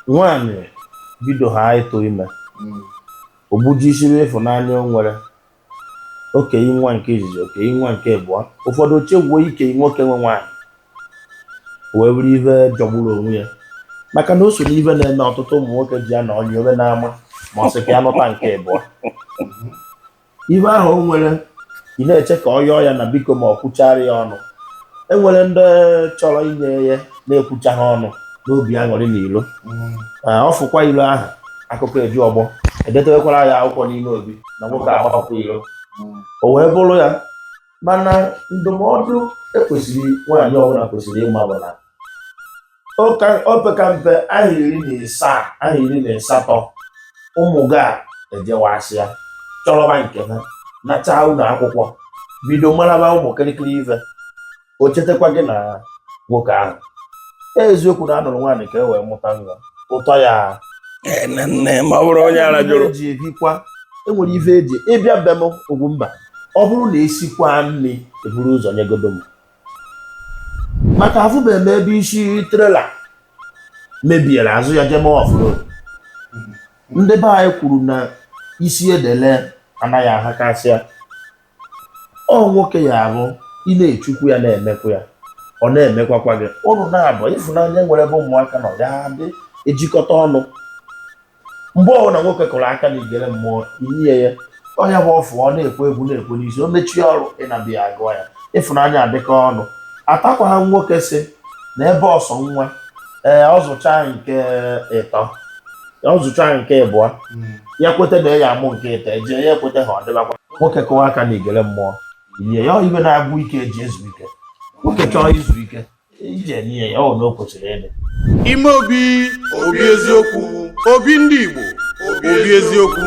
Nwaanyị bido ha ịtụ ime, o gbujisiri ịfụnanya o nwere, okenye nwa nke izizi, okenye nwa nke abụọ, ụfọdụ chegwuo ike nwoke nwe nwaanyị wee bụrụ ife jọgburu onwe ya, maka na o so n'ife na-eme ọtụtụ ụmụ nwoke ji anọ ọnya obe n'ama ma ọ sị ka ya nụta nke abụọ. Ife ahụ o nwere, ị na-eche ka ọ yọọ ya na biko, ma ọ kwuchara ya ọnụ. Enwere ndị chọrọ inye ya na-ekwucha ha ọnụ n'obi aṅụrị na ilo. Ọ fụkwa ilo ahụ, akụkọ eju ọgbọ, edetewekwara ya akwụkwọ n'ime obi na nwoke agbapụkwa ilo, o wee bụrụ ya. Mana ndụmọdụ ekwesịrị nwaanyị ọbụla kwesịrị ịma bụ na o peka mpe ahọ 17, ahọ 18, ụmụ gị a ejewasịa chọrọba nke ha, nachaa ụlọ akwụkwọ, bido maraba ụmụ kịrịkịrị ife, o chetakwa gị na nwoke ahụ. Eziokwu na a nụrụ nwaanyị ka e wee mụta nwa, ụtọ ya. Nne, ma ọ bụrụ onye ara jụrụ. Eji ebikwa, enwere ife eji ịbịa be m. Ugwumba, ọ bụrụ na esikwa nri, eburu ụzọ nyegodo m, maka afụbeghị m ebe isi trailer mebiere azụ ya jee mee off-road. Ndị be anyị kwuru na isi edele anaghị ahakasịa. Ọ nwoke ya abụ ị na-echukwu ya na-emekwa ya, ọ na-emekwakwa gị. Ụnụ na-abụ ịfụnanya nwere ebe ụmụaka nọ ya dị ejikọta ọnụ. Mgbe ọbụla nwoke kụrụ aka na igere mmụọ inye ya, ọnya bụ ọfụ, ọ na-ekwe egwu na-ekwe n'isi, o mechie ọrụ ịnabịa agụọ ya, ịfụnanya adịkọ ọnụ. Atakwa ha nwoke si na ebe ọsọ nwa ee, ọ zụchaa nke ịtọ, ọ zụchaa nke ịbụọ, ya kweta na ya amụ nke ịtọ, eje ya ekweta ha, ọ dịbakwa. Nwoke kụwa aka na igere mmụọ inye ya, ọ ibe na-agwụ ike eji ezu ike. Nwoke chọọ izu ike, ije nye ya, ọ na o kwesịrị ịdị. Ime obi, obi eziokwu, obi ndị Igbo, obi eziokwu.